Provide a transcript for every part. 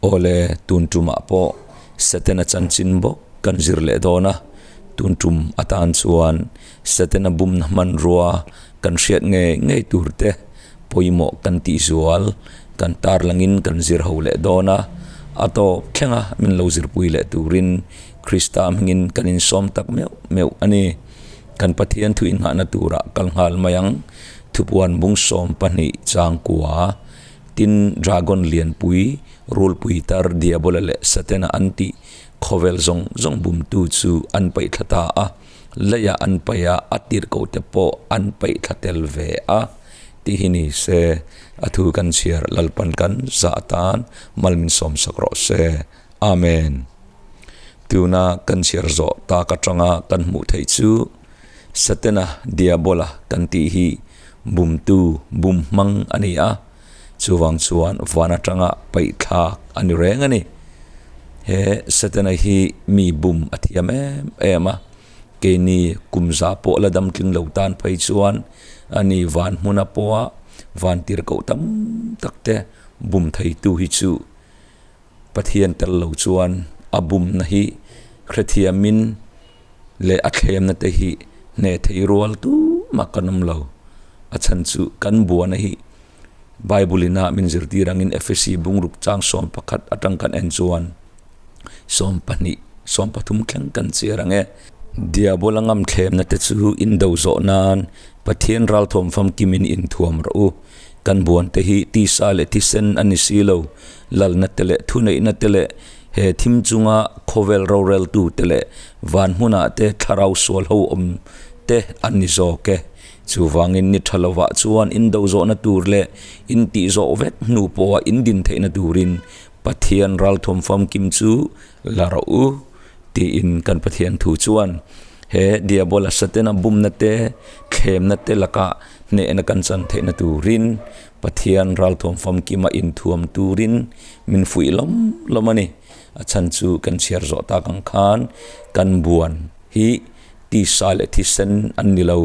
Awle, tun tumah pawh Setana chanchin bawk kan zir leh dawn a, tun tum atan chuan Setana bumna hmanrua kan hriat ngei ngei tur te pawimawh kan tih zual kan tarlangin kan zir ho leh dawn a, a tawp thlenga min lo zirpui leh turin Krista hmingin kan insawm tak meuh meuh a ni. Kan Pathian thu inngahna turah kal nghal mai ang, Thupuan bung 12 changkua. Tin, dragon lianpui, rulpui tar Diabola leh Satena an tih khawvel zawng zawng bumtu chu an paih thla ta a, leiah an paih a, a tirhkohte pawh an paih thla tel ve a tih hi ni se, a thu kan chhiar Lalpan kan zah atan mal min sawmsak rawh se. Amen. Tuna kan chhiar zawh tak atanga kan hmuh theih chu Satena, Diabola kan tih hi bumtu, bum hmang a ni a, chuvang chuan van atanga paihthlak a ni reng a ni. He Setana hi mi bum a thiam em em a, keini kum za pawh la dam tling lo tan phei chuan a ni van hmuna pawha van tirhkoh tam tak te bum theitu hi chu Pathian tel lo chuan a bumna hi hrethiamin leh a thlemna te hi hneh thei rual tumah kan awm lo. A chhan chu kan buana hi Bible ina min zirtir angin Efesi bungruk chang 11 atang kan en chuan 12, 13 thleng kan chhiar ang e. Diabola ngam thlemna te chu in do zawh nan Pathian ralthawm famkimin inthuam rawh u. Kan buan te hi tisa leh thisen a ni si lo, lalna te leh thuneihna te leh he thim chunga khawvel roreltu te leh van hmunah te thlarau sual ho awm te an ni zawk e. Chuvangin ni tha lovah chuan in do zawhna tur leh in tih zawh vek hnu pawha in din theihna turin Pathian ralthawm famkim chu la rawh u tiin kan Pathian thu chuan he Diabola Satana bumna te thlemna te lakah hnehna kan chan theihna turin Pathian ralthuam famkima inthuam turin min fuih lawm lawm a ni. A chhan chu kan chhiar zawh tak ang khan kan buan hi tisa leh thisen an ni lo.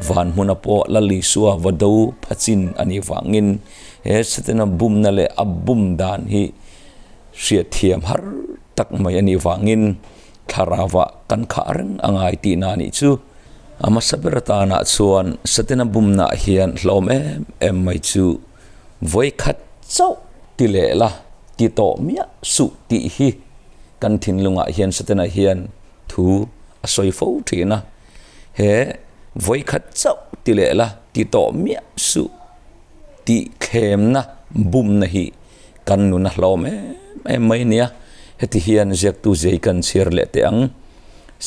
Van hmuna pawh Lal Isua va do phachin a nih vangin he Setana bumna leh a bum dan hi hriatthiam har tak mai a nih vangin thlarauah kan khah reng a ngai tihna a nih chu. A hmasa ber atanah chuan Satena bumnah hian hlawm em em mai chu vawikhat chauh ti leh la ti tawh miah suh tih hi kan thinlungah hian Satena hian thu a sawi fo thin a. He vawikhat chauh ti leh la ti tawh miah suh tih thlemna bumna hi kan nun a hlawm em em mai nia. Heti hian ziaktu zei kan chhiar leh teh ang.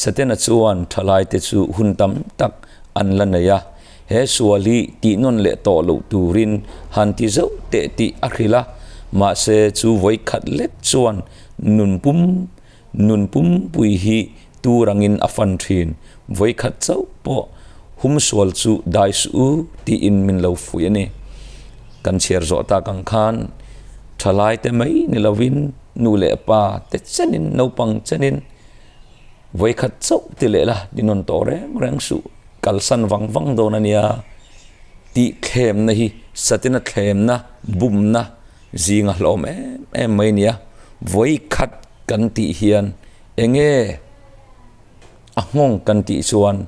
Setana chuan thalaite chu hun tam tak an la nei a, he sual hi tihnawn leh tawh loh turin han ti zauh teh tih a hrilh a, mahse chu vawikhat lek chuan nun pum nun pumpui hi tur angin a fan thin. Vawikhat chauh pawh hum sual chu dai suh u tiin min lo fuih a ni. Kan chhiar zawh tak ang khan thalaite mai ni lovin nu leh pa te chenin naupang chenin Vawikhat chauh ti leh la, ti nawn tawh reng reng suh, kalsan vang vang dawn a nia tih thlemna hi Satina thlemna, bumna zinga hlawm em em mai a nia. Vawikhat kan tih hian enge a nghawng kan tih chuan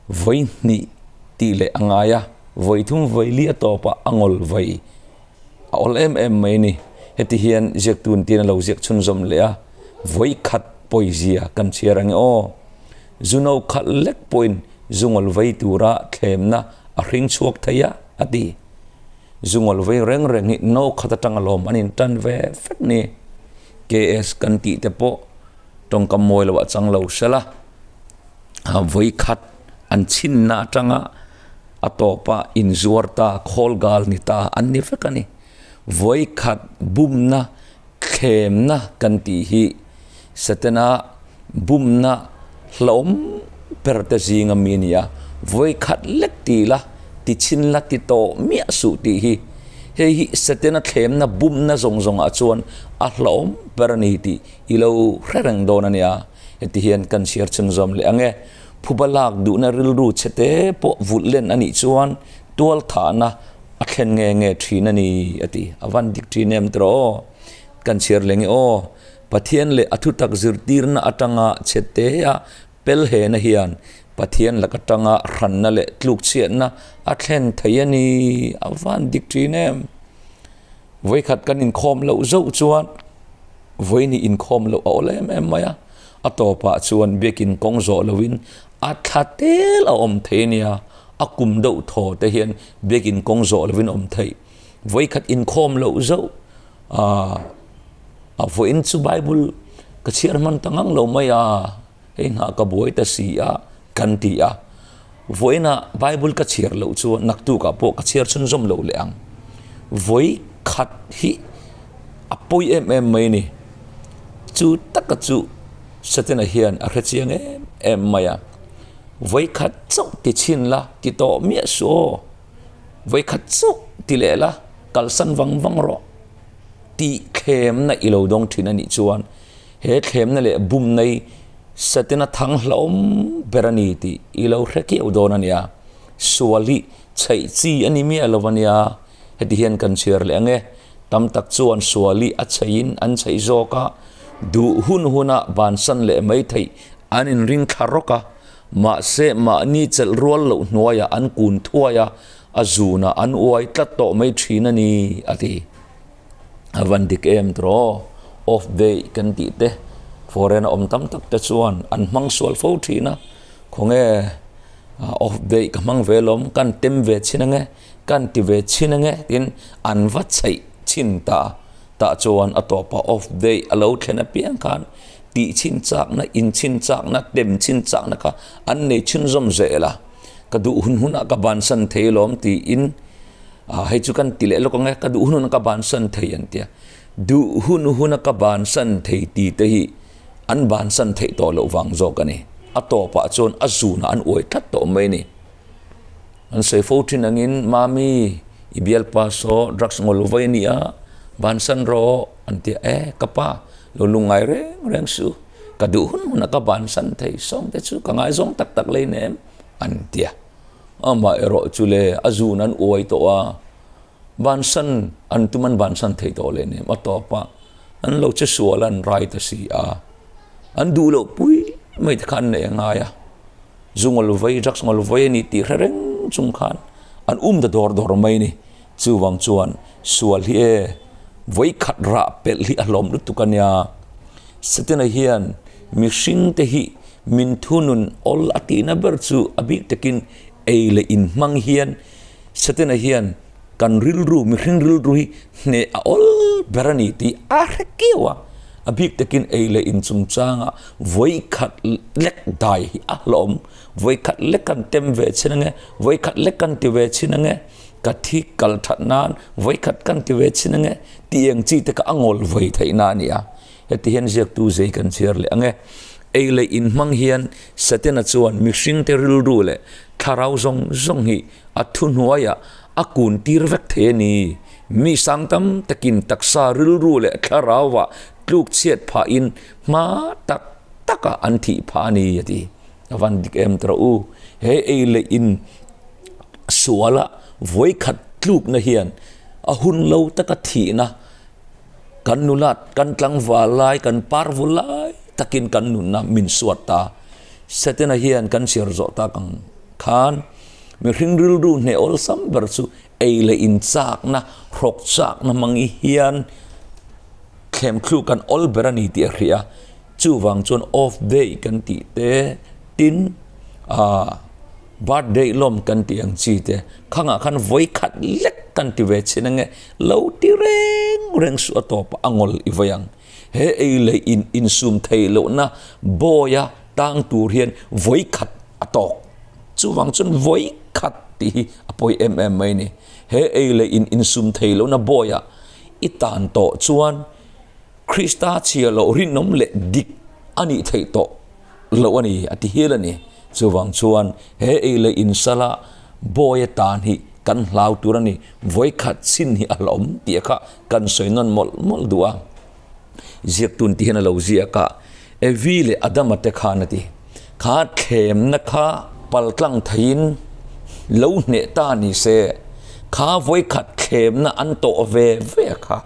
vawihnih tih leh a ngai a, vawithum vawili a tawpah a ngawl vai. A awl em em mai a ni. Heti hian ziaktu intin a lo ziak chhunzawm leh a, vawi khat pawizia kan chhiar ang e aw. Zu no khalh lek pawhin zu ngawl vei tura thlemna a hring chhuak thei a, a ti. Zu ngawl vei reng reng hi no khat atang alawm an intan ve fek ni. KS kan tih te pawh tawngkam mawi loh a chang lo sela, vawi khat an chhinna atanga A tawpa inzuar ta, khawl gal ni ta an ni vek a ni. Vawikhat bumna, thlemna kan tih hi Setana bumna hlauhawm ber te zinga mi a ni a. Vawikhat lek ti la, ti chhin la, ti tawh miah suh tih hi hei hi Setana thlemna bumna zawng zawngah chuan a hlauhawm ber a ni tih i lo hre reng dawn a nia. Heti hian kan chhiar chhunzawm leh ang e. Phuba lak duhna rilru chhe te pawh vulh len a nih chuan tual thahna a thlen nge nge thin a ni, a ti. A van dik thin em tiraw? Kan chhiar leh nge aw. Pathian leh a thutak zirtirna atanga chhe tea pelhena hian Pathian lak atanga hranna leh tlukchhiatna a thlen thei a ni. A van dik thin em? Vawikhat kan inkhawm loh zauh chuan vawini inkhawm loh a awl em em mai a. A tawpah chuan biakin kawng zawh loin a thla tel a awm thei a nia. A kum deuh thaw te hian biakin kawng zawh loin a awm theih. Vawikhat inkhawm loh zauh aah a vawiin chu Bible ka chhiar hman ta ngang lo mai a, hei nghah ka buai ta si a kan ti a. Vawiinah Bible ka chhiar loh chuan naktukah pawh ka chhiar chhunzawm loh leh ang. Vawikhat hi a pawi em em mai a ni. Chu taka chu Setana hian a hrechiang em em mai a. Vawikhat chauh ti chhin la ti tawh miah suh aw. Vawikhat chauh ti leh la kalsan vang vang rawh tih thlemna i lo dawng thin a nih chuan he thlemna leh bumna hi Setana thang hlauhawm ber a ni tih i lo hre kiau dawn a nia. Sual hi chheih chi a ni miah lo a nia. Heti hian kan chhiar leh ang e. Tam tak chuan sual hi a chheihin an chheih zawk a, duh hun huna bansan leh mai theih an inring thla rawk a. Mahse mahni chelh rual loh hnuaiah an kun thuai a, a zunah an uai tlat tawh mai thin a ni, a ti. A van dik em tawh off day kan tih te foreign a awm tam tak te chuan an hmang sual fo thin a, khawnge off day ka hmang ve lawm kan tem ve chhin ange kan ti ve chhin ange tin an va chheih chhin ta tah chuan a tawpah off day a lo thlen apiang khan tih chhin chakna in chhin chakna tem chhin chakna kha an nei chhunzawm zel a, ka duh hun hunah ka bansan thei lawm tiin. Ah hei chu kan ti leh lawk ang e, ka duh hun hun a ka bansan thei an tia. Duh hun hun a ka bansan thei ti te hi an bansan theih tawh loh vang zawk a ni. A tawpah chuan a zunah an uai tlat tawh mai a ni. An sawi fo thin angin Mami i bialpa saw drugs ngawl vai a nia, bansan rawh an tia. E ka pa lo lungngai reng reng suh, ka duh hun hun a ka bansan thei sawng te chu ka ngaizawng tak tak lei nem an tia. Amah erawh chu le a zun an uai tawh a, bansan an tum an bansan thei tawh leh nem a tawp a, an lo che sual a an rai ta si a, an duh loh pui mai te kha an neih a ngai a, zu ngawl vai drugs ngawl vai a ni tih hre reng chung khan an um ta dawr dawr mai a ni. Chuvang chuan sual hi e vawikhat rah pelh hi a hlawm lutuk a nia. Setana hian mihring te hi min thunun awl a tihna ber chu a bik takin ei leh in hmang hian Setana hian kan rilru mihring rilru hi hneh a awl ber a ni tih a hre kiau a. A bik takin ei leh in chungchanga vawikhat lek dai hi a hlawm. Vawikhat lek kan tem ve chhin ange, vawikhat lek kan ti ve chhin ange. Ka thi kal that nan vawikhat kan ti ve chhin ange tih eng chi te kha a ngawl vawi theih na a ni a. Heti hian ziaktu zei kan chhiar leh ange. Ei leh in hmang hian Setana chuan mihring te rilru leh thlarau zawng zawng hi a thuhnuaiah a kun tir vek thei a ni. Mi sang tam takin taksa rilru leh thlarauah tluk chhiat phahin hma tak takah an thih phah a ni a ti. A van dik em tawh u. He ei leh in suala vawikhat tlukna hian a hun lo taka thihna kan nulat, kan tlangval lai, kan parvul lai takin kan nunna min suat ta. Setana hian kan chhiar zawh tak ang khan mihring rilru hneh awlsam ber chu ei leh in chakna, hrawk chakna hmang hian thlemthluk kan awl ber a ni tih a hria. Chuvang chuan off day kan tih te tin ah Birthday lawm kan tih ang chi te khangah khan vawi khat lek kan ti ve chin ange lo ti reng reng suh a tawp a ngawl i vawi ang. He ei leh in insum thei lohna bawia tang tur hian vawi khat a tawk. Chuvang chuan vawi khat tih hi a pawi em em mai a ni. He ei leh in insum thei lohna bawia i tan tawh chuan Krista chhia loh rinawm leh dik a nih theih tawh loh a ni a ti hial a ni. Chuvang chuan he ei leh in sala bawi atan hi kan hlau tur a ni, vawikhat chin hi a hlawm tih kha kan sawi nawn mawlh mawlh duh a. Ziaktun tih hian a lo ziak a, Evi leh Adama te khan a ti. Kha thlemna kha paltlang theiin lo hneh ta ni se, kha vawikhat thlemna an tawh ve ve kha.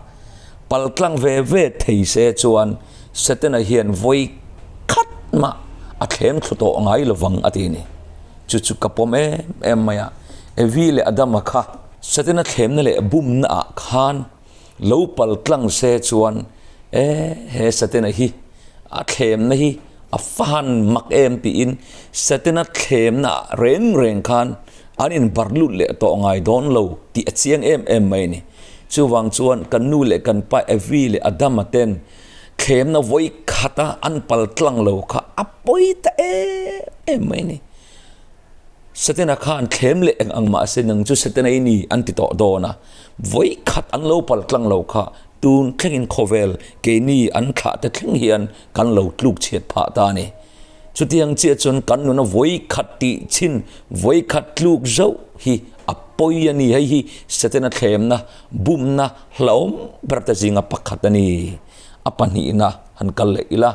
Paltlang ve ve thei se chuan Setana hian vawi khat mah a thlem thlu tawh ngai lovang a ti a ni. Chu chu ka pawm em em mai a, Evi leh Adama kha Setana thlemna leh bumna ah khan lo paltlang se chuan e he Setana hi a thlemna hi a fahan mak em tiin Setana thlemna ah reng reng khan an inbar lut leh tawh ngai dawn lo tih a chiang em em mai a ni. Chuvang chuan kan nu leh kan pa Evi leh Adama ten thlemna vawi khata an pal tlang lo kha a pawi ta em em mai a ni. Setana khan thlem leh eng ang mahse nang chu Setana i ni an ti tawh dawn a, vawi khat an lo pal tlang lo kha tun thlengin khawvel keini an thlah te thleng hian kan lo tluk chhiat phah ta a ni. Chutiang chiah chuan kan nuna vawi khat tih chhin, vawi khat tluk zauh hi a pawi a ni. Hei hi Setana thlemna, bumna hlauhawm ber te zinga pakhat a ni. A pahnihna han kal leh ila,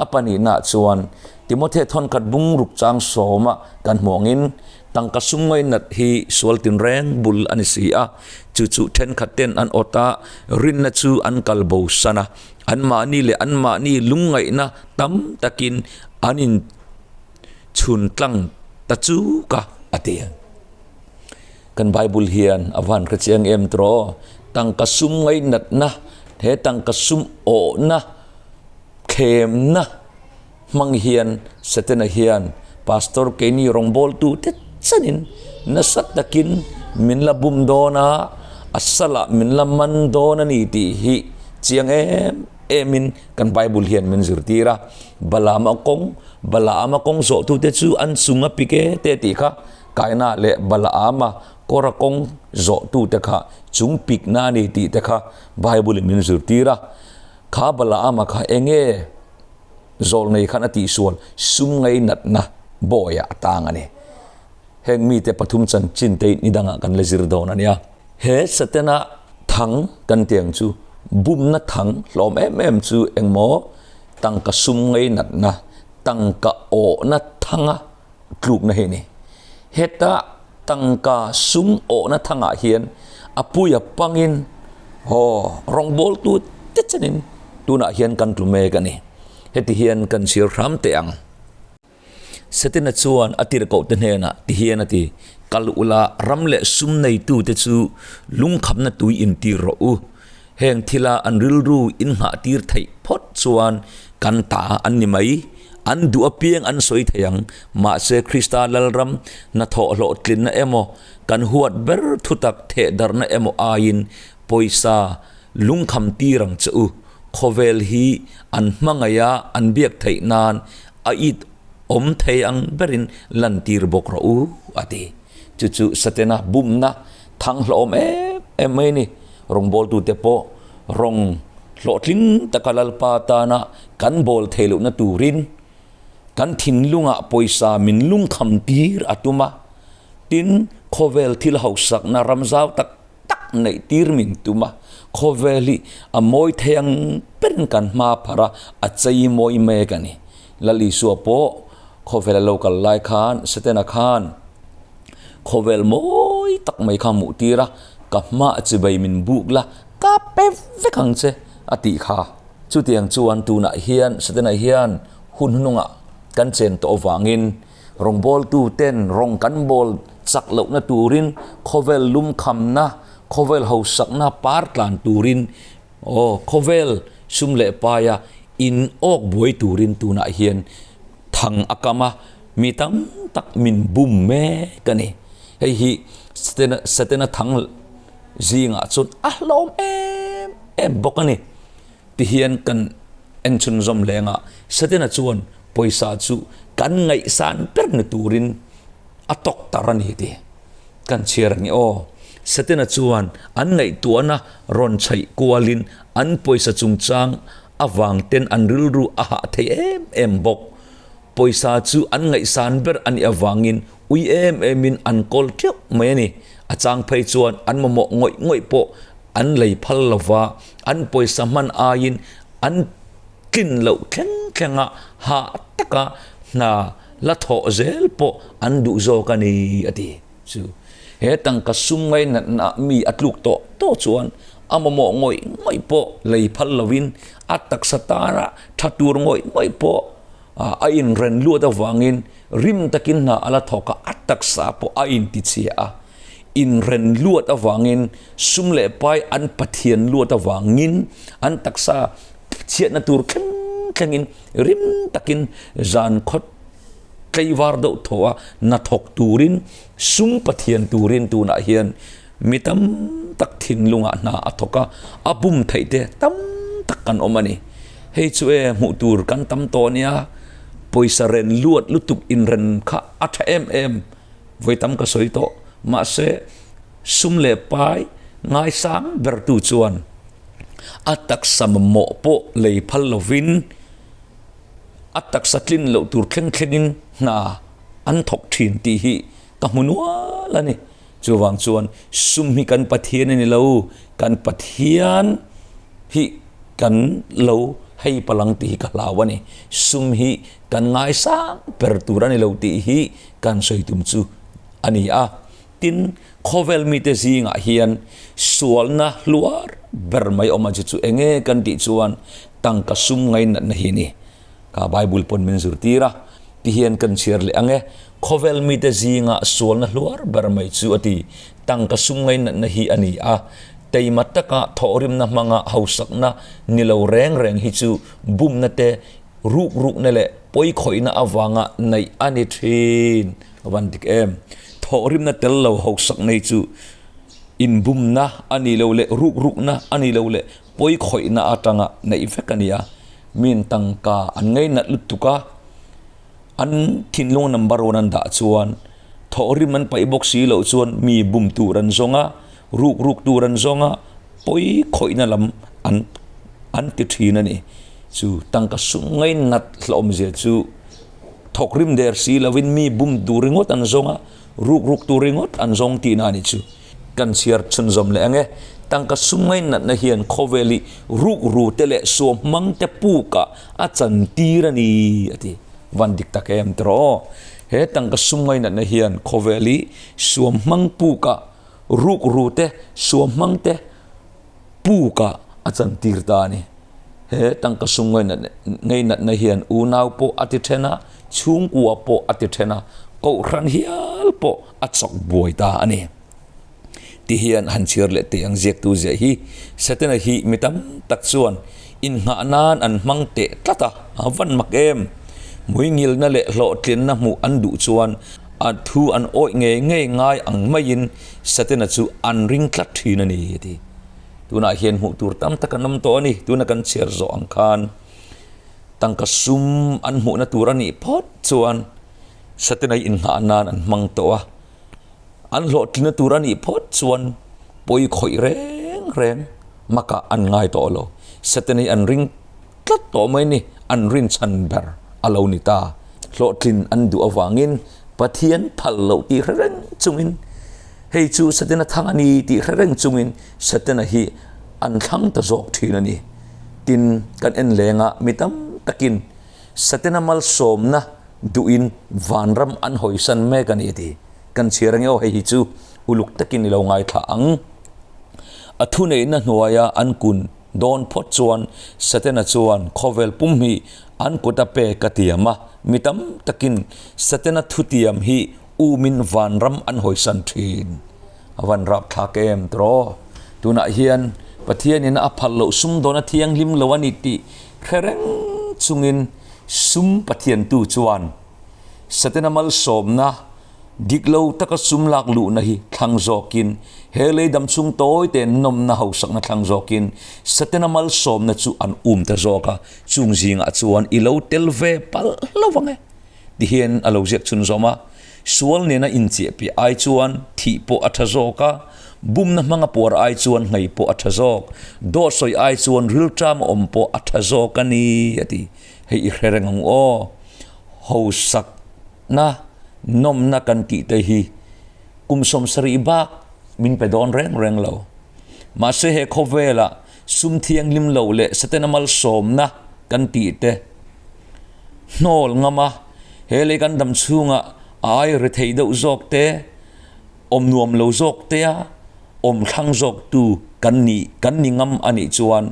a pahnihnaah chuan Timothea thawnkhat bungruk chang sawma kan hmuh angin tangka sum ngainat hi sual tinreng bul a ni si a, chu chu thenkhat ten an awt a, rinna chu an kal bo san a. Anmahni leh anmahni lungngaihna tam takin an in chhun tlang ta chuk a, a ti. Kan Bible hian a van hre chiang em tawh, tangka sum ngainatna, he tangka sum awhna, thlemna hmang hian Setana hian Pastor keini rawngbawltu te chanin nasa takin min la bum dawn a, a salah min la man dawn a ni tih hi chiang em emin kan Bible hian min zirtir a. Balaama kawng, Balaama kawng zawhtute chu an chung a pik e te tih kha Kaina leh Balaama kawra kawng zawhtute kha chung pikna a ni tih te kha Bible in min zirtir a. Kha Balaama kha enge Zawlnei khan a tihsual sum ngainatna bawiah a tang a ni. Heng mite pathum chanchin te ni dangah kan la zir dawn a nia. He Setana thang kan tih ang chu bumna thang hlawm em em chu engmaw tangka sum ngainatna, tangka awhna thanga tlukna hi a ni. Heta tangka sum awhna thangah hian a puia pangin aw rawngbawltu te chenin tunah hian kan tlu mek a ni. Heti hian kan chhir hram teh ang. Setana chuan a tirhkohte hnenah ti hian a ti, Kal ula ram leh sum neitute chu lungkhapna tui intir rawh u. Heng thila an rilru innghah tir theih phawt chuan kan ta an ni mai. An duh apiang an sawi thei ang. Mahse Krista Lalram hnathawh hlawhtlinna emaw, kan huat ber thutak thehdarhna emaw aiin pawisa lungkham tir ang che u. Khawvel hi an hmangaiha an biak theih nan a it awm thei ang berin lantir bawk rawh u, a ti. Chu chu Satena bumna thang hlawhawm em em mai a ni. Rawngbawltute pawh rawng hlawhtling taka Lalpa tana kan bawl theih lohna turin kan thinlungah pawisa min lungkham tir a tum a, tin, khawvel thil hausakna ram zau tak tak neih tir min tum a, khawvel hi a mawi thei ang berin kan hma pharh a, a chei mawi mek a ni. Lal Isua pawh khawvel a lo kal lai khan Setana khan Khawvel mawi tak mai kha hmuh tir a, ka hmah chibai min buk la, ka pe vek ang che a tih kha. Chutiang chuan tunah hian Setana hian hun hnungah kan chen tawh avangin rawngbawltu ten rawng kan bawl chak lohna turin khawvel lumkhamna, khawvel hausakna par tlan turin aw khawvel sum leh paia in awk buai turin tunah hian thang a kam a, mi tam tak min bum mek a ni. Hei hi Setana Setana thang zingah chuan a hlawm em em bawk a ni. Tihian kan en chhunzawm leng a, Setana chuan pawisa chu kan ngaihsan ber ni turin a tawk tar a ni tih kan chhiar ang i aw. Setana chuan an ngaihtuahna rawn chhaih kualin an pawisa chungchang avang ten an rilru a hah thei em em bawk. Pawisa chu an ngaihsan ber a nih avangin ui em emin an kawl teuh mai a ni. A chang phei chuan an mamawh ngawih ngawih pawh an lei phal lo va, an pawisa hman aiin an tlin loh thleng thlenga hah taka hna la thawh zel pawh an duh zawk a ni, a ti. Chu he tangka sum ngainatna mi a tluk tawh tawh chuan. A mamawh ngawih ngawih pawh lei phal lovin a taksa tana tha tur ngawih ngawih pawh a inren luat avangin rim takin hna a la thawk a, a taksa pawh a intichhia a. Inren luat avangin sum leh pai an Pathian luat avangin an taksa chhiatna tur thleng thlengin rim takin zan khawt tleivar deuh thaw a hnathawk turin sum Pathian turin tunah hian mi tam tak thinlungah hna a thawk a, a bum theih te tam tak kan awm a ni. Hei chu e hmuh tur kan tam tawh a nia, pawisa ren luat lutuk inren kha a tha em em, vawi tam ka sawi tawh, mahse sum leh pai ngaisang bertu chuan a taksa mamawh pawh lei phal lovin, a taksa tlin loh tur thleng thlengin hna an thawk thin tih hi ka hmu nual a ni. Chuvang chuan sum hi kan Pathian a ni lo, kan Pathian hi kan lo hei palang tih hi ka hlau a ni. Sum hi kan ngaisang ber tur a ni lo tih hi kan sawi tum chu a ni a. Tin, khawvel mite zingah hian sualna hluar ber mai awm a chu chu eng nge kan tih chuan tangka sum ngainatna hi a ni. Ka Bible pawn min zirtir a, ti hian kan chhiar leh ang e, khawvel mite zingah sualna hluar ber mai chu a ti, tangka sum ngainatna hi a ni a, teima taka thawhrimna hmanga hausakna ni lo reng reng hi chu bumna te, ruk rukna leh pawikhawihna avanga neih a ni thin. A van dik em? Thawhrimna tel lo hausak nei chu inbumna a nih loh leh rukrukna a nih loh leh pawikhawihna atanga neih vek a ni a. Min tangka an ngainat lutuk a, an thinlung number one an dah chuan thawhrim an paih bawk si loh chuan mi bum tur an zawng a, rukruk tur an zawng a, pawikhawihna lam an an ti thin a ni. Chu tangka sum ngainat hlawmzia chu. Thawk rim der si lovin mi bum tur ringawt an zawng a, ruk ruk tur ringawt an zawng tihna a ni chu. Kan chhiar chhunzawm leh ang e. Tangka sum ngainatna hian khawvel hi ruk ru te leh suam hmang te pukah a chan tir a ni, a ti. Van dik tak em tiraw aw. He tangka sum ngainatna hian khawvel hi suam hmang pukah ruk ru te, suam hmang te, pukah a chantir ta a ni. He tangka sum ngainatna hian unau pawh a ti then a, chhungkua pawh a ti then a, kohhran hial pawh a chawk buai ta a ni. Ti hian han chhiar leh teh ang ziaktu ziah hi Setana hi mi tam tak chuan innghah nan an hmang teh tlat a, a van mak em! Hmuingilna leh hlawhtlinna hmuh an duh chuan a thu an awih ngei ngei ngai ang maiin Setana chu an ring tlat thin a ni, a ti. Tunah hian hmuh tur tam tak an awm tawh a ni. Tuna kan chhiar zawh ang khan tangka sum an hmuhna tur a nih phawt chuan Setana hi innghah nan an hmang tawh a. An hlawhtlinna tur a nih phawt chuan pawi khawih reng reng makah an ngai tawh lo. Setana hi an ring tlat tawh mai ni, an rinchhan ber a lo ni ta. Hlawhtlin an duh avangin Pathian phal loh tih hre reng chungin, hei chu Setana thang a ni tih hre reng chungin Setana hi an thlang ta zawk thin a ni. Tin, kan en leng a, mi tam takin Setana malsawmna duhin vanram an hawisan mek a ni a ti. Kan chhiar ange aw, hei hi chu uluk takin i lo ngaithla ang. A thuneihna hnuaia an kun Dawn phawt chuan Setana chuan khawvel pum hi an kut a pek a tiam a, mi tam takin Setana thutiam hi umin vanram an hawisan thin. A van rapthlak em tiraw? Tunah hian Pathianin a phal loh sum dawn a thianghlim lo a ni tih hre reng chungin sum Pathiantu chuan Setana malsawmna Dik lo taka sum lak luhna hi thlang zawkin, he lei dam chhung tawi te nawmna hausakna thlang zawkin Setana malsawmna chu an um ta zawk a, chung zingah chuan i lo tel ve palh lo vang e. Tihian a lo ziak chhunzawm a, sual nena inchiahpiah ai chuan thih pawh a tha zawk a, bumna hmanga puar ai chuan nghei pawh a tha zawk, dawt sawi ai chuan rilṭam a awm pawh a tha zawk a ni, a ti. Hei i hre reng ang aw, hausak. Na nawmna kan tih te hi kum 70 bak min pe dawn reng reng lo. Mahse he khawvela sum thianghlim lo leh Setana malsawmna kan tih te hnawl ngam a, he lei kan dam chhunga a ai rethei deuh zawk te, awm nuam lo zawk te a awm thlang zawktu kan ni kan ni ngam a nih chuan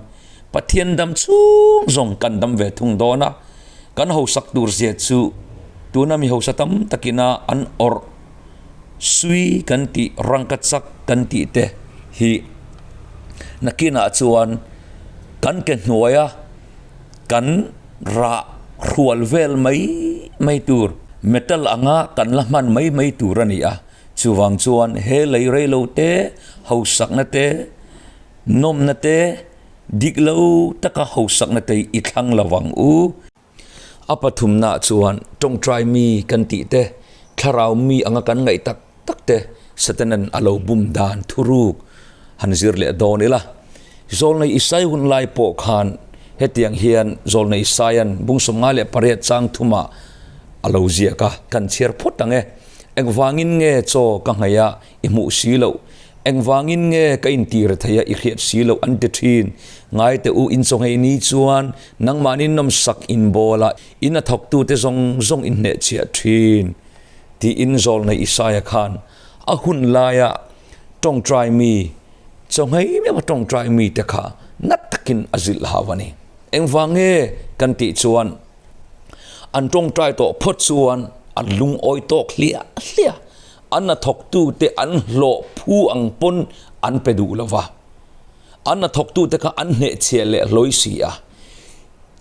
Pathian dam chhung zawng kan dam ve thung dawn a, kan hausak tur zia chu tuna mi hausa tam takina an awrh sui kan tih rangka chak kan tih te hi nakinah chuan kan ke hnuaia kan rah hrual vel mai mai tur metal anga kan la hman mai mai tur a ni a, chuvang chuan he lei rei lo te hausakna te nawmna te dik lo taka hausakna te i thlang lo vang u. A pathumnaah chuan tawngtai mi kan tih te, thlarau mi anga kan ngaih tak tak te Satanan a lo bum dan thuruk han zir leh dawn ila. Zawlnei Isai hun lai pawh khan hetiang hian Zawlnei Isaia'n bung 58 chang thumah a lo ziak a, kan chhiar phawt ang e. Engvangin nge chaw ka ngaih a i hmuh si loh? Engvangin nge ka intir thei a i hriat si loh an ti thin. Ngai teh u, in chaw nghei ni chuan nangmahni nawmsak inbawl a, in a thawktute zawng zawng in hnehchhiah thin. Tiin Zawlnei Isaia khan a hun laia tawngtai mi, chawnghei meuha tawngtai mite kha na takin a zilh hau a ni. Engvang nge kan tih chuan an tawngtai tawh phawt chuan an lungawi tawk hliah hliah, an hnathawktute an hlawh phu ang pawn an pe duh lo va, an hnathawktute kha an hnehchhiah leh hlawi si a.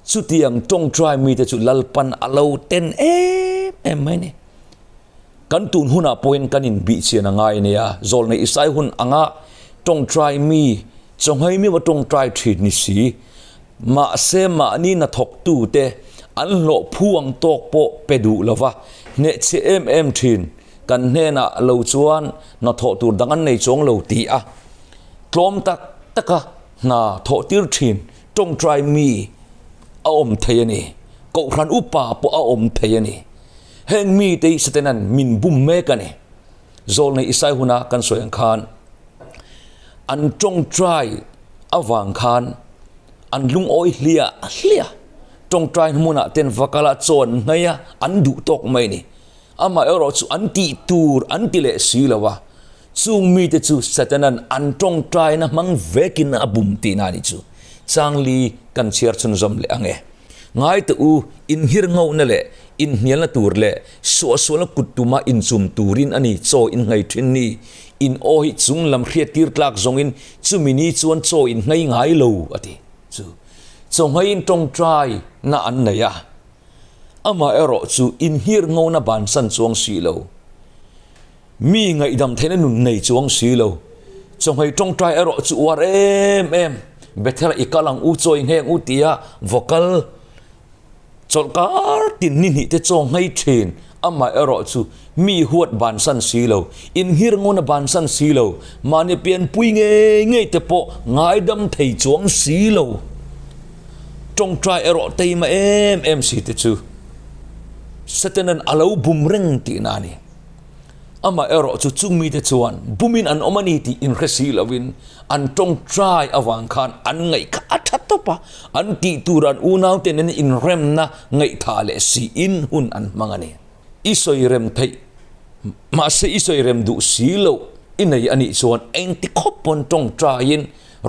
Chutiang tawngtai mite chu Lalpan a lo ten em em mai a ni. Kan tun hunah pawhin kan inbihchian a ngai a nia. Zawlnei Isai hun anga tawngtai mi, chawnghei miva tawngtai thin ni si. Mahse mahni hnathawktute an hlawh phu ang tawk pawh pe duh lova hnehchhe em em thin kan hnenah lo chuan hnathawh tur dang an nei chuang lo ti a tlawm tak taka hna thawh tir thin Tawngtai mi a awm thei a ni. Kohhran upa pawh a awm thei a ni. Heng mite hi Satanan min bum mek a ni. Zawlnei Isai huna kan sawi ang khan an tawngtai avang khan an lungawi hliah hliah. Tawngtai hmunah ten va kal a, chaw an hnaih a, an duh tawk mai a ni. Amaherawh chu an tih tur an ti leh si lo a. Chung mite chu Satanan an tawngtaina hmang vekin a bum tihna a nih chu. Changli kan chhiar chhunzawm leh ang e. Ngai teh u, inhir ngohna leh inhnialna tur leh suahsualna kut tuma inchum turin a ni chaw in nghei thin ni. In aw hi chung lam hriattir tlak zawngin chumi ni chuan chaw in nghei ngai lo, a ti. Chu chaw ngheiin tawngtaina an nei a. Amaherawh chu inhir ngohna bansan chuang si lo. Mi ngaihdam theihna nun nei chuang si lo. Chawhmei tawngtai erawh chu uar em em. Bethel i kal ang u, chaw i ngheng u tia vocal chawlhkar tin ni hnih te chaw nghei thin. Amah erawh chu mi huat bansan si lo, inhir ngawna bansan si lo, mahni pianpui ngei ngei te pawh ngaidam thei chuang si lo. Tawngtai erawh teima em em si te chu Satanan a lo bum reng tihna a ni. Amah erawh chu chung mite chuan bumin an awm a ni tih inhre si lovin an tawngtai avang khan an ngaih kha a tha tawp a, an tih tur an unaute nen inremna ngaihtha leh siin hun an hmang a ni. I sawi rem theih mahse i sawi rem duh si loh i nei a nih chuan engti khawp pawn tawngtaiin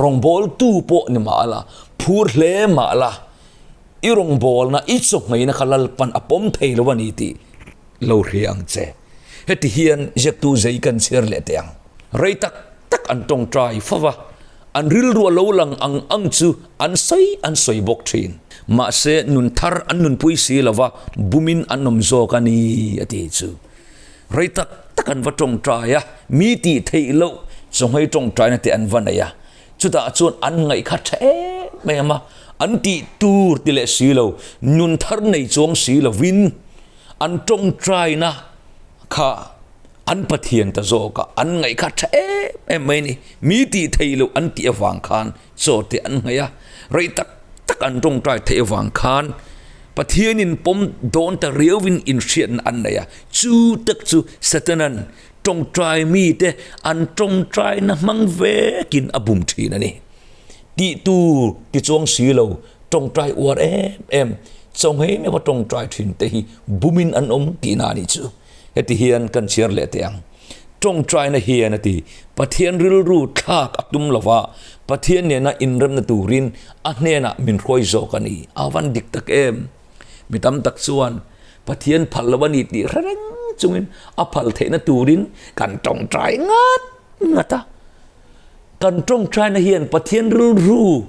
rawngbawltu pawh ni mah la, phur hle mah la, i rawngbawlna i chawhmeina kha Lalpan a pawm thei lo a ni tih Lo hria ang che. Heti hian ziaktu zei kan chhiar leh teh ang. Rei tak tak an tawngtai fo va, an rilru a lo lang ang ang chu an sawi an sawi bawk thin. Mahse nun thar an nunpui si lo va, bumin an awm zawk a ni, a ti chu. Rei tak tak an va tawngtai a, mi tih theih loh chawnghei tawngtaina te an va nei a. Chutah chuan an ngaih kha tha em em a, an tih tur ti leh si lo, nun thar nei chuang si lovin, An tawngtaina kha an Pathian ta zawk a, an ngaih kha tha em em mai a ni. Mi tih theih loh an tih avang khan chaw te an ngaih a, rei tak tak an tawngtai theih avang khan Pathianin pawm dawn ta riauin inhriatna an nei a. Chu tak chu Satanan tawngtai mite an tawngtaina hmang vekin a bum thin a ni. Tih tur ti chuang si lo, tawngtai uar em em, chawnghei meuha tawngtai thin te hi bumin an awm tihna a nih chu. Heti hian kan chhiar leh teh ang. Tawngtaina hian a ti, Pathian rilru thlak a tum lo va, Pathian nena inremna turin a hnenah min hruai zawk a ni. A van dik tak em? Mi tam tak chuan Pathian phal lo a ni tih hre reng chungin a phal theihna turin kan tawngtai ngat ngat a. Kan tawngtaina hian Pathian rilru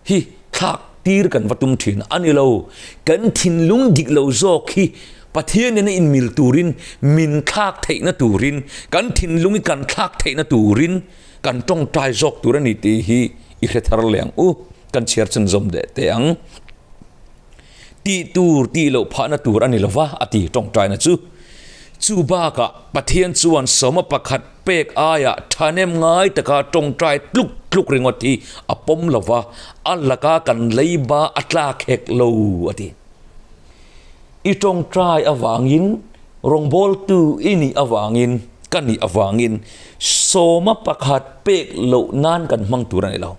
hi thlak tir kan va tum thin a ni lo. Kan thinlung dik lo zawk hi Pathian nena inmil turin min thlak theihna turin, kan thinlung hi kan thlak theihna turin kan tawngtai zawk tur a ni tih hi i hre thar leh ang u. Kan chhiar chhunzawm leh teh ang. Tih tur tih loh phahna tur a ni lo va, a ti tawngtaina chu. Chu bakah Pathian chuan sawma pakhat pek aiah thahnem ngai taka tawngtai tluk tluk ringawt hi a pawm lo va, a laka kan leiba a tlak hek lo, a ti. I tawngtai avangin, rawngbawltu i nih avangin, ka nih avangin sawma pakhat pek loh nan kan hmang tur a ni lo.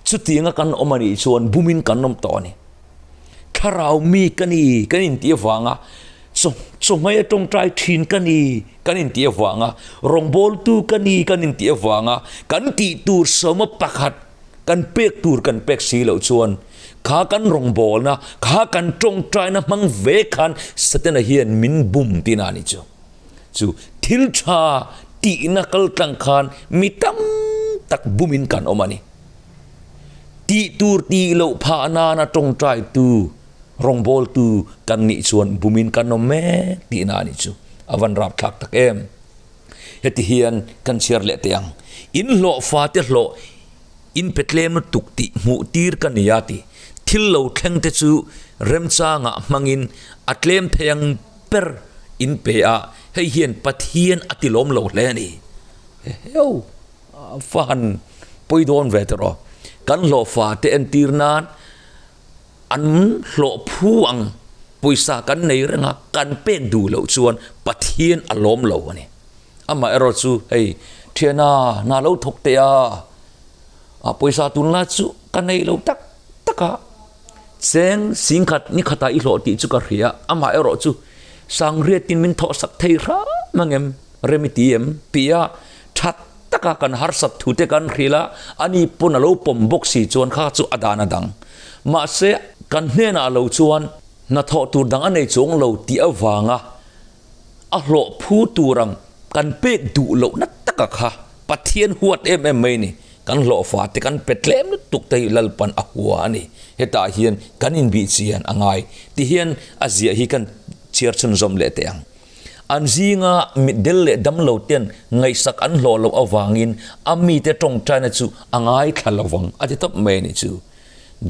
Chutianga kan awm a nih chuan bumin kan awm tawh a ni. Thlarau mi ka ni kan intih avanga chaw chawhmei a tawngtai thin ka ni kan intih avanga rawngbawltu ka ni kan intih avanga kan tih tur sawma pakhat kan pek tur kan pek si loh chuan kha kan rawngbawlna kha kan tawngtaina hmang ve khan Satana hian min bum tihna a ni chu. Chu thil tha tihna kal tlang khan mi tam tak bumin kan awm a ni. Tih tur tih loh phah nana tawngtaitu, rawngbawltu kan nih chuan bumin kan awm mek tihna a nih chu. A van rapthlak tak em. Heti hian kan chhiar leh teh ang. In hlawh fate hlawh in pe tlem lutuk tih hmuh tir ka nia ti. Thil lo thleng te chu remchangah hmangin a tlem thei ang ber in pe a, hei hian Pathian a ti lawm lo hle a ni. Heheu. Fa han pawi dawn ve tawh rawh. Kan hlawhfa te entir nan an hlawh phu ang pawisa kan nei reng a, kan pek duh loh chuan Pathian a lawm lo a ni. Amaherawh chu hei thiana hna lo thawk teh a, a pawisa tunlai chu ka nei lo tak tak a, cheng singkhat ni khatah i hlawh tih chu ka hria, amaherawh chu sangriatin min thawhsak thei hram ang em? Rem i ti em? Tia tha taka kan harsat thu te kan hrilh a, ani pawn a lo pawm bawk si chuan kha chu a dan a dang. Mahse, kan hnenah lo chuan hnathawh tur dang a nei chuang lo tih avanga a hlawh phu tur ang kan pek duh lohna taka kha Pathian huat em em mai ni. Kan hlawhfa te kan pe tlem lutuk te hi Lalpan a hua a ni. Hetah hian kan inbih chian a ngai. Tihian a ziah hi kan chhiar chhunzawm leh teh ang. An zinga mitdel leh damlo ten ngaihsak an hlawh loh avangin a mite tawngtaina chu a ngaithla lo vang a ti tawp mai a nih chu.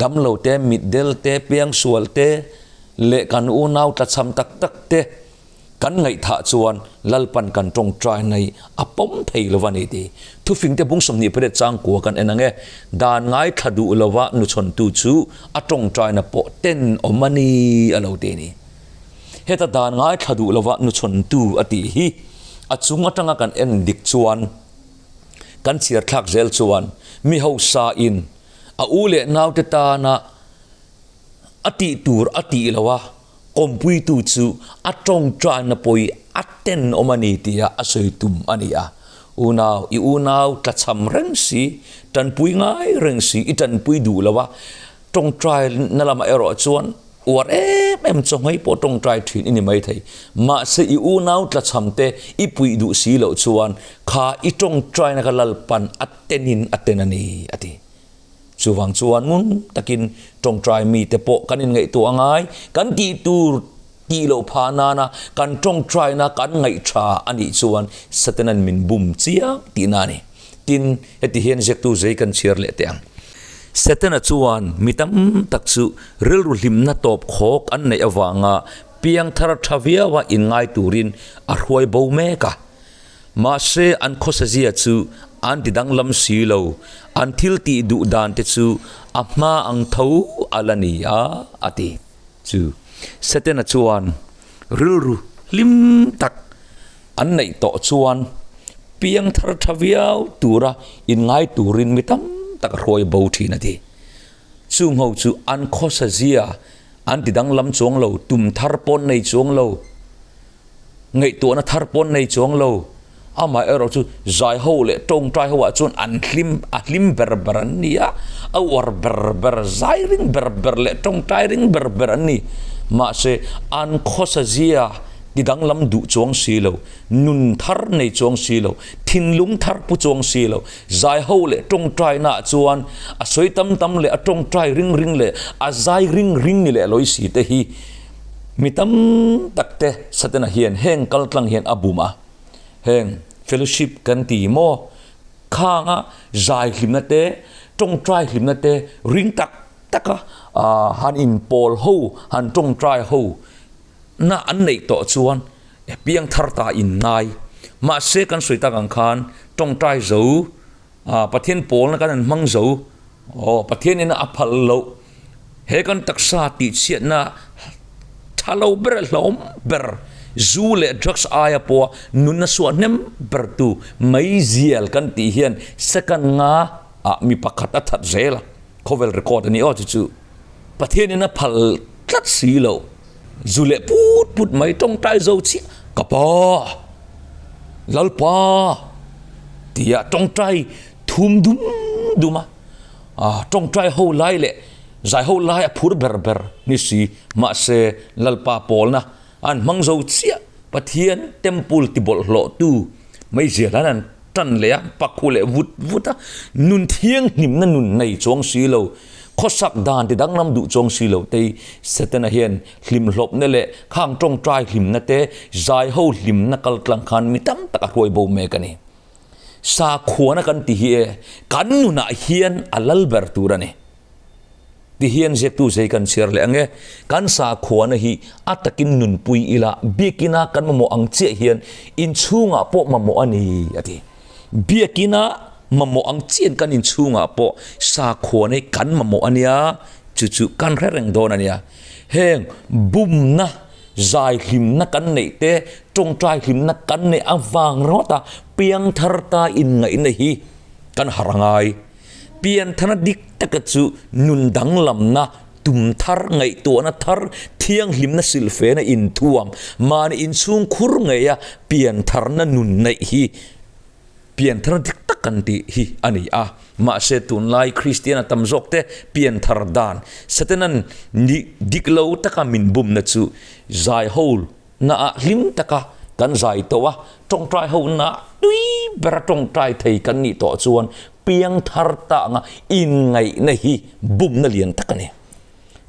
Damlo te, mitdel te, piangsual te leh kan unau tlachham tak tak te kan ngaihthah chuan Lalpan kan tawngtaina hi a pawm thei lo a ni tih Thufingte bung 28 changkua kan en ang e. Dan ngaithla duh lova nuchhawntu chu a tawngtaina pawh tenawm a ni a lo ti a ni. Heta dan ngaithla duh lova nuchhawntu a tih hi a chung atanga kan en dik chuan kan chhiar thlak zel chuan mi hausa in a u leh naute tana a tih tur a tih lo a, kawmpuitu chu a tawngtaina pawi a tenawm a ni tia a sawi tum a ni a. Unau, i unau tlachham reng si, tanpui ngai reng si, i tanpui duh lo a, tawngtaina lamah erawh chuan Uar em em chawhmei pawh tawngtai thin i ni maithei. Mahse i unau tlachham te i puih duh si loh chuan kha i tawngtaina kha Lalpan a tenin a ten a ni, a ti. Chuvang chuan ngun takin tawngtai mite pawh kan inngaihtuah a ngai, kan tih tur tih loh phah nana kan tawngtaina kan ngaihtha a nih chuan Satanan min bum chiang tihna a ni. Tin, heti hian ziaktu zei kan chhiar leh teh ang. Setana chuan mi tam tak chu rilru hlimna tawp khawk an neih avanga piangthar tha viaua inngai turin a hruai bo mek a. Mahse, an khawsazia chu an ti danglam si lo, an thil tih duh dan te chu a hma ang tho a la ni a, a ti. Chu Setana chuan rilru hlim tak An neih tawh chuan piangthar tha viau tura inngai turin mi tam tak a hruai bo thin a ti. Chung ho chu an khawsa zia an ti danglam chuang lo, tum thar pawn nei chuang lo, ngaihtuahna thar pawn nei chuang lo, Amaherawh chu zai ho leh tawngtai ho ah chuan an hlim a hlim ber ber an ni a, a uar ber ber, zai ring ber ber leh tawngtai ring ber ber an ni. Mahse, an khawsa zia ti danglam duh chuang si lo, nun thar nei chuang si lo, thinlung thar pu chuang si lo, zai ho leh tawngtai naah chuan a sawi tam tam leh a tawngtai ring ring leh a zai ring ring ni leh lawi si te hi mi tam tak te Satana hian heng kaltlang hian a bum a. Heng fellowship kan ti maw? Khanga zai hlimna te, tawngtai hlimna te ring tak taka han inpawl ho, han tawngtai ho na an neih tawh chuan piang thar ta in ngai. Mahse kan sawi tak ang khan tawngtai zo Pathian pawlna kan an hmang zo. Aw, Pathianin a phal loh. He kan taksa tihchhiatna tha lo ber, hlauhawm ber, zu leh drugs aia pawha nunna suah hnem bertu meizial kan tih hian second nga ah mi pakhat a that zel a, khawvel record a ni aw chu chu. Pathianin a phal tlat si lo. Zu leh put put mai tawngtai zo chiah ka pa Lalpa tia tawngtai thum dum dum a, tawngtai ho lai leh zai ho lai a phur ber ber ni si mahse Lalpa pawlna an hmang zo chiah Pathian temple ti bawlhhlawh tu meizial an an tan leh a pak hu leh vut vut a nun thianghlimna nun nei chuang si lo. Khawsak dan ti danglam duh chuang si lo te Setana hian hlimhlawpna leh khang tawngtai hlimna te zaiho hlimna kal tlang khan mi tam tak a hruai bo mek a ni. Sakhuana kan ti hi e, kan nunah hian a lal ber tur a ni. Ti hian ziaktu zei kan chhiar leh ang e, kan sakhuana hi a takin nunpui ila biakina kan mamawh ang chiah hian inchhungah pawh mamawh a ni a ti. Biakina mamawh ang chian kan inchhungah pawh sakhuan hi kan mamawh a nia, chu chu kan hre reng dawn a nia. Heng bumna, zai hlimna kan neih te, tawngtai hlimna kan neih avang ringawta piangthar ta inngaihna hi kan harh a ngai. Pianthana dik taka chu nun danglamna, tum thar, ngaihtuahna thar, thianghlimna silfena inthuam, mahni inchhung khur ngeia piantharna nun neih hi pianthar dik tak kan tih hi a ni a. Mahse tunlai Kristian a tam zawk te pianthar dan Satanan dik lo taka min bumna chu zai ho Naah hlim taka kan zai tawh a, tawngtai ho naah tui bera tawngtai thei kan nih tawh chuan piangthar ta anga inngaihna hi bumna lian tak a ni.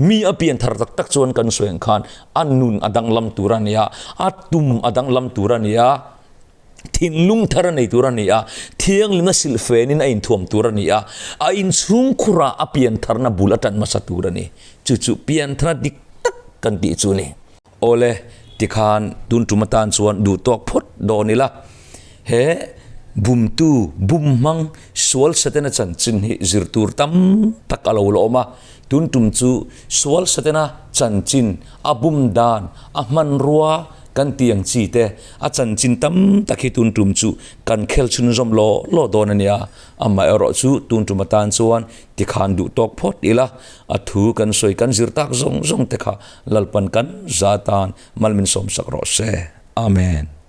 Mi a pianthar tak tak chuan kan sawi ang khan a nun a danglam tur a ni a, a tum a danglam tur a ni a, thinlung thar a nei tur a ni a, thianghlimna silhfenin a inthuam tur a ni a, a inchhungkhurah a piantharna bul a tan hmasa tur a ni. Chu chu piantharna dik tak kan tih chu a ni. Awle, tikhan tun tum atan chuan duh tawk phawt dawn ila, he bumtu, bum hmang, sual Setana chanchin hi zir tur tam tak a lo la awm a. Tun tum chu sual Setana chanchin, a bum dan, a hmanrua kan tih ang chi te, a chanchin tam tak hi tun tum chu kan khel chhunzawm law law dawn a nia. Amaherawh chu tun tum atan chuan tikhan duh tawk phawt ila, a thu kan sawi kan zir tak zawng zawng te kha Lalpan kan za tan mal min sawmsak rawh se. Amen.